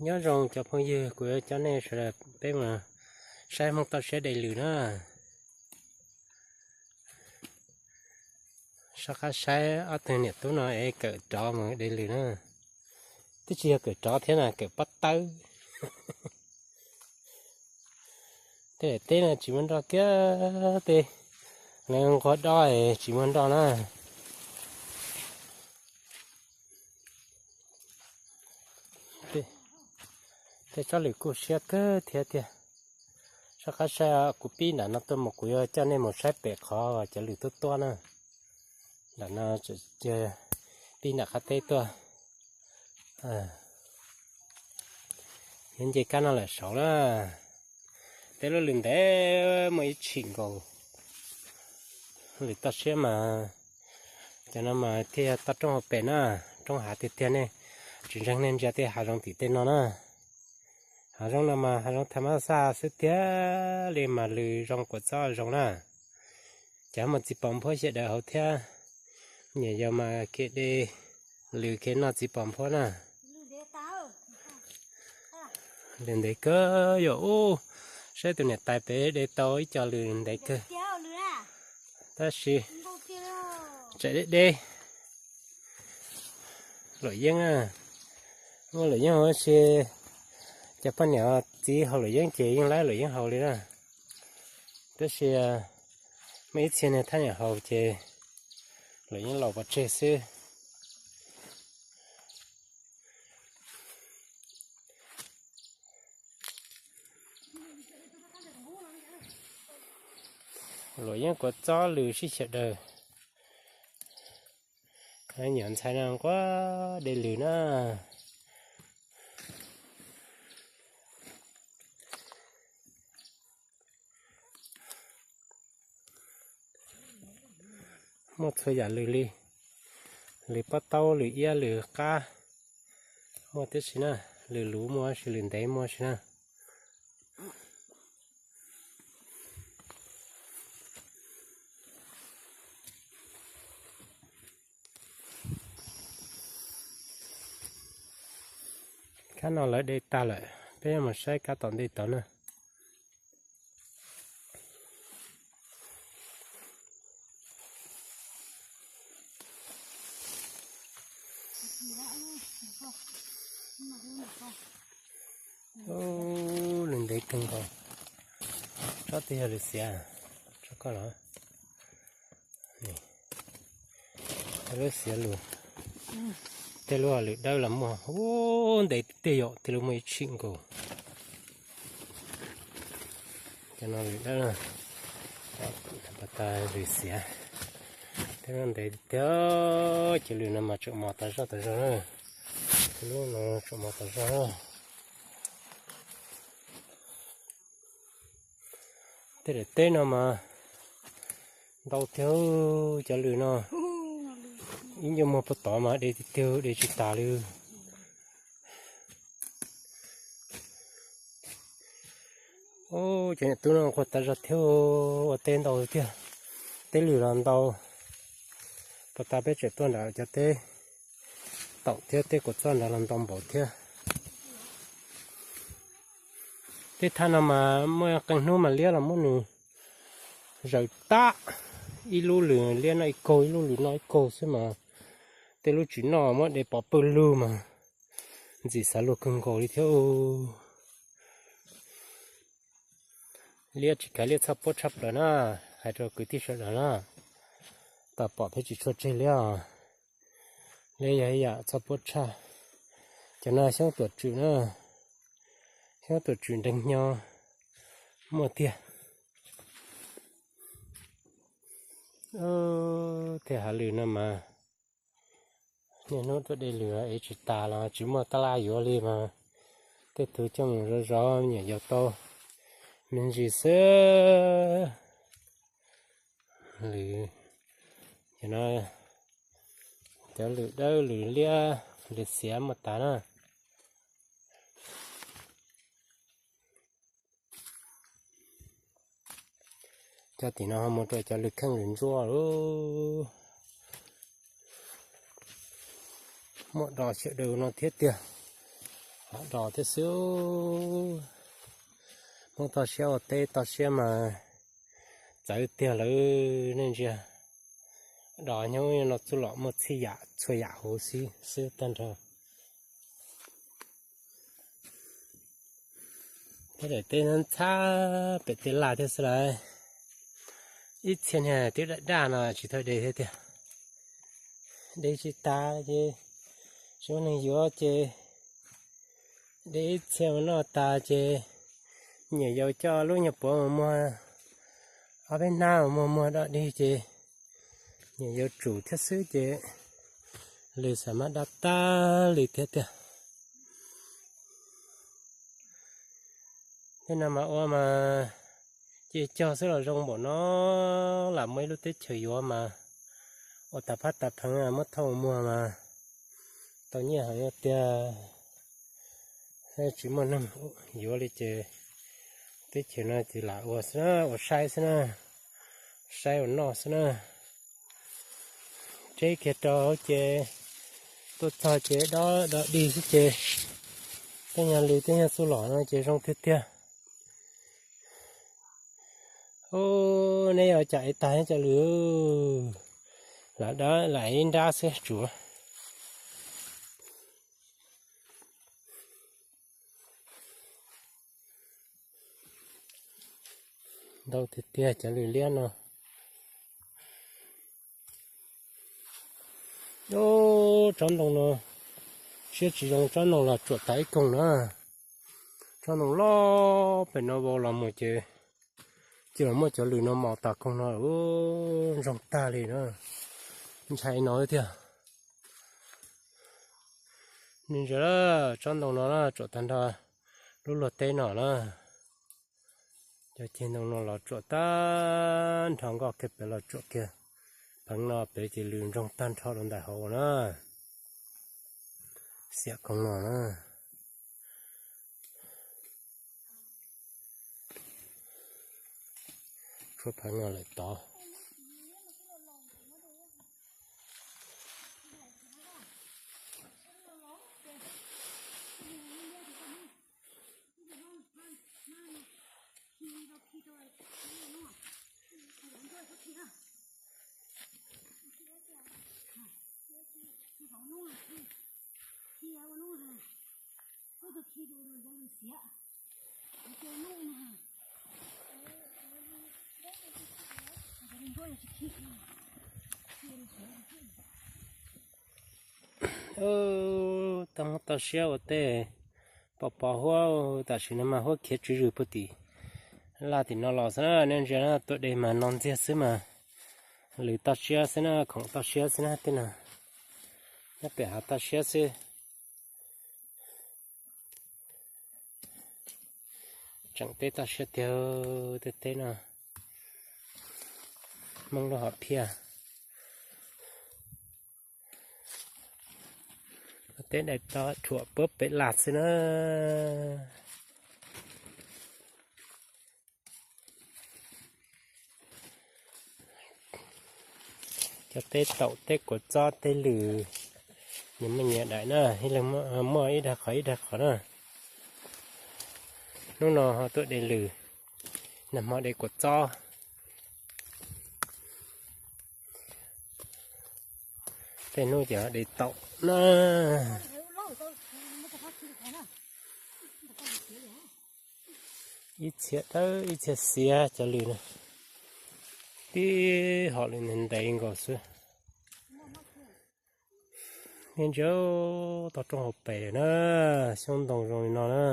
Nyob zoo cov phooj ywg, kuv yuav coj nej sawv daws peb mus saib Hmoob toj siab de lws na. Soj qab saib ob tug niam tub no es kawm rov mus de lws na. Twb tsis yog kawm rov thiab na, kawm pob tawb. Tej daim teb no tsis muaj nroj kiag, tej lawv nquag dob es tsis muaj nroj na. Tej tsob lws kuj siab kawg thiab tiag. Soj qab saib, kuv pib nram no tuaj mus, kuv yuav coj nej mus saib pem qhov cov lws tuab tuab na. Nram no pib nram qab teb tuaj. Yuav nce kab no lawm saud na. Tej lub lws ntev muaj ib tshim nkaus. Lws toj siab mas, cov no mas thiaj yog toj roob hauv pes na. Roob hav tiag tiag ne, tsis ntseeg nej ntsia tej hav zoov tim tej no na. Hav zoov no mas hav zoov tham mab xaj xwb tiag li mas lws zoo, kuam txob zoo na. Cov muaj txiv pos nphuab xyaw daws hauv thiab, nyuam yaus mas kev de lws kev noj txiv pos nphuab na. Lws ntev kawg yom. Ub, saib tus niam tais pem de tau ib co lws ntev kawg, tab sis tsam deb deb. Luam yeeb, muaj luam yeeb hauv ces cov poj niam txiv haus luam yeeb ces yeej laib luam yeeb haus li na. Tab sis muaj ib txhia niag thaj niam haus ces luam yeeb laus pov tseg xwb. Luam yeeb kuam txob lws sib xyaw daws. Nyuam ntxhais no nquag de lws na. Muaj txhua yam lws li, lws pob taub, lws iab, lws qab, muaj tib si na. Lws luv muaj si, lws ntev muaj si na. Kab no lawv de tag lawm, peb yuav mus saib kab tom ntej tod na. Ub, lws ntev kawg nkaus. Tsob twg yog lws xiav? Tsob ko los? Lub xiav lus. Tej lub lws dawb los muaj. Ub, ntev tiag yom, tej lub muaj ib tshim nkaus. Cov no lws dawb, pas tas lws xiav. Tej lub ntev tiag, cov lws no mas tseem mos tas zog tas zog na. Tej lub no tseem mos tas zog. Tej daim teb no mas ntau tiag, cov lws no ib nyuag muag puag tod mas de tiag tiag, de tsis tas li. Ub, cov niam tub no nquag tas zog thiab, ua teb ntau tiag, teb lws los ntau. Puag ta peb tseem tuaj nram cov teb taum thiab, tej kuam txob nrad los ntau npaum thiab. Tej thaj no mas muaj qee hnub mas liab los muab nws zaws tag, ib lub lws liab noj ib kaug, ib lub lws noj ib kaug xwb mas tej lub tsis noj muab de pov pawg lug mas ntxim xav luag kawg nkaus li thiab. Liab tsis khav liab txhoj puab tshaj plaws na, hais rau kwv tij sawv daws na, tau pom peb tsis tshua tseg liab os. Liab yog ib yam txhoj puab tshaj. Cov no xyoob tuam tswm na, xyoob tuam tswm nreeg hnyo muaj tiag. Tej hav lws no mas niaj hnub tuaj de lws es tsis tas los tsis muaj tab laj yuav li mas tej tug coj mus zov zov nyuam yaus tau me ntsis xwb. Lws, cov no, cov lws dawb lws liab lws xiav muaj tas na. Cov tim no ho mus rau cov lws kheej lws ntsuab lawm. Muaj do xyaw daws no thiab tiag. Tag dos thiab xwb. Hmoob toj siab ua teb toj siab mas txawv tiag lawm nej ntsia. Dos nyob no txuj lom muaj txhij yam txhua yam hauv xwb xwb tag nrho. Thiab daim teb ntxhab pem tej laj thiab xwb lawm. Ib txhia niag twb daj daj no tsis tau de thiab tiag. De tsis tas ces tsis muaj neeg yuav ces de ib txhia mus noj tas ces nyiam yau coj lub nyuag puav mus muag, ob peb hnab mus muag muag dog dig ces nyiam yau tsum thiab xwb ces lws xam maj daj tag li thiab tiag. Tej no mas ua mas ces cog xwb los zoo npaum no, lam muaj ib lub teb chaws yuav mas ua tas phab tas pheev muab thauj muag mas tau nyiaj heev tiag. Tsis muaj neeg yuav li ces teb chaws no ces lam ua xwb na, ua saib xwb na, saib ua noj xwb na. Tseb kiag rau hauv ces tuaj txog ces dob dog dig xwb ces tej nyuag lws tej nyuag txuj lom no ces zoo tiag tiag. Ub, neb yuav cov ev tag neb cov lws, lam ib nrab xwb tsuav. Ntau tiag tiag cov lws liab no. Ub, tsob ntoo no siab tsis zoo, tsob ntoo los tsuam tas ib koog na. Tsob ntoo loj pem no vau los mus ces cia los muab cov lws no mos tas koog no, ntsoog tag li na. Ntshai no tiag. Ntsia tsob ntoo no na, tsuam tag nrho lub luag teb no na. Cov ceg ntoo no los tsuam tag nrho, nkoj kiag pem los tsuam kiag, pheev no pem ces lws ntsoog tag nrho rau ntawm hauv na. Xiam koog no na. Tshuav pheev no lawm tod. Tau hmoob toj siab ua tej pos pos huab tam sim no mas huab khiav tswv zwm puag tim laj tim no los xwb na. Nej ntsia na, tuaj de mas no ntxiag xwb mas lws toj siab xwb na, khoom toj siab xwb na tej no. Nyob pem hav toj siab xwb. Tseem teb toj siab tiag, tej teb no Hmoob lub hom phiaj. Teb daim tod rhuam puab pem laj xwb na. Cov teb taum teb kua txob teb lws, nyias muaj nyias daim na, ib leeg muaj ib dag qhov ib dag qhov na. Hnub no ho tuaj de lws, nag hmo de kua txob. Tej hnub ces ho de taum na. Ib txhia dawb ib txhia xiav cov lws na, tib hom lws ntev nkaus xwb. Nej ntsia toj roob hauv pes na, xyoob ntoo zoo li no na.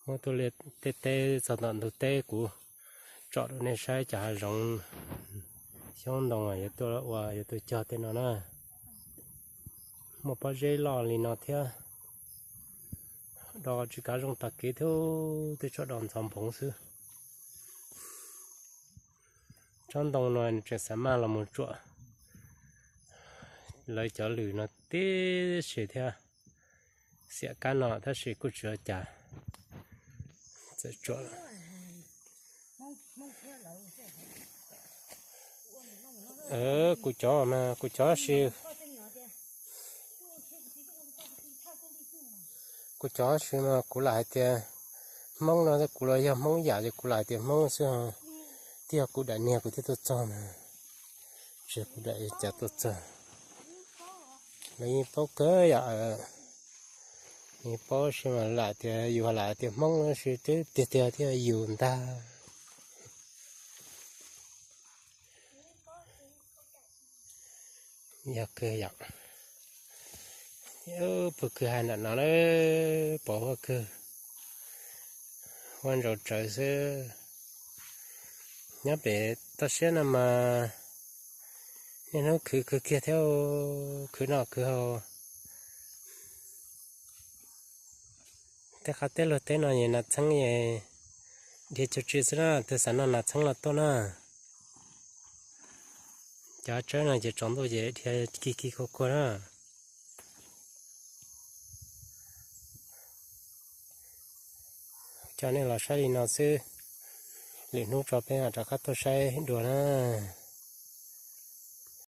Muab tuaj liaj tej teb txog tom ntug teb kuv tsom rau nej saib cov hav zoov xyoob ntoo yuav tuaj ua yuav tuaj cog tej no na. Muaj pob zeb loj li no thiab. Do tsis kav zoo tag kev thiab, tej tsob do ntxhov nphoov xwb. Tsob ntoo no nws tseem xav maj los mus tsuam lawv cov lws no tib si thiab. Xiam kab no tab sis kuj tsis ua cas, txawm tsuam. Kuv cov mas kuv cov sis Kuv cov si mas kuv lam hais tias Hmoob no, kuv los yog Hmoob yam ces kuv lam hais tias Hmoob xwb. Twb yog kuv daim niag kuv thiaj tuaj txog na, tsis yog kuv daim cas tuaj txog. Lawv yeej paub kawg yom, yeej paub si mas lam tias yus lam tias Hmoob no si twb tiag tiag thiaj yus ntag. Yog kawg yom. Pw kwj ha nram no lawm, pom huab kwg, huab ntsaus tsawv xwb. Nyob pem toj siab no mas niaj hnub khwv khwv kiag thiab, khwv noj khwv haus. Tej qab teb luag teb no es nas txheeb es dhia cuag tsi xwb na, tus xav noj nas txheeb los tuaj na. Cov tsawb no ces tsaus ntuj ces dhia kig kig kuag kuag na. Coj nej los saib li no xwb, lwm hnub tso peb mam rov qab tuaj saib dua na.